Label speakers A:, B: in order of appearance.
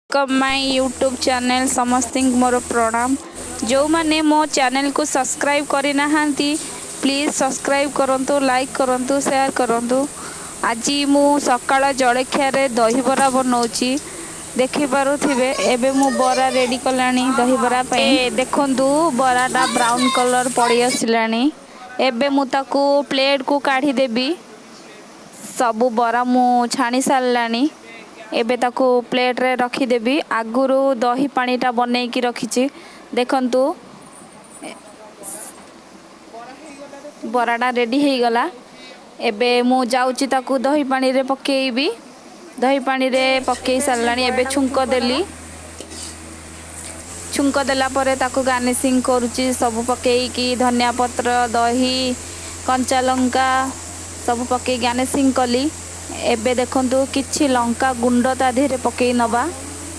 A: Welcome my YouTube channel. ସମସ୍ତଙ୍କୁ ମୋର ପ୍ରଣାମ। ଯେଉଁମାନେ ମୋ ଚ୍ୟାନେଲ୍କୁ ସବସ୍କ୍ରାଇବ୍ କରିନାହାନ୍ତି, ପ୍ଲିଜ୍ ସବସ୍କ୍ରାଇବ୍ କରନ୍ତୁ, ଲାଇକ୍ କରନ୍ତୁ, ସେୟାର କରନ୍ତୁ। ଆଜି ମୁଁ ସକାଳ ଜଳଖିଆରେ ଦହିବରା ବନାଉଛି, ଦେଖିପାରୁଥିବେ। ଏବେ ମୁଁ ବରା ରେଡ଼ି କଲାଣି ଦହିବରା ପାଇଁ। ଦେଖନ୍ତୁ, ବରାଟା ବ୍ରାଉନ୍ କଲର୍ ପଡ଼ି ଆସିଲାଣି। ଏବେ ମୁଁ ତାକୁ ପ୍ଲେଟ୍କୁ କାଢ଼ିଦେବି। ସବୁ ବରା ମୁଁ ଛାଣି ସାରିଲାଣି, ଏବେ ତାକୁ ପ୍ଲେଟ୍ରେ ରଖିଦେବି। ଆଗରୁ ଦହି ପାଣିଟା ବନେଇକି ରଖିଛି। ଦେଖନ୍ତୁ, ବରାଟା ରେଡ଼ି ହେଇଗଲା। ଏବେ ମୁଁ ଯାଉଛି ତାକୁ ଦହି ପାଣିରେ ପକେଇବି। ଦହି ପାଣିରେ ପକେଇ ସାରିଲାଣି। ଏବେ ଛୁଙ୍କ ଦେଲି। ଛୁଙ୍କ ଦେଲା ପରେ ତାକୁ ଗାର୍ନିସିଂ କରୁଛି ସବୁ ପକେଇକି। ଧନିଆ ପତ୍ର, ଦହି, କଞ୍ଚା ଲଙ୍କା ସବୁ ପକେଇ ଗାର୍ନିସିଂ କଲି। ଏବେ ଦେଖନ୍ତୁ, କିଛି ଲଙ୍କା ଗୁଣ୍ଡ ତା ଦେହରେ ପକେଇ ନେବା।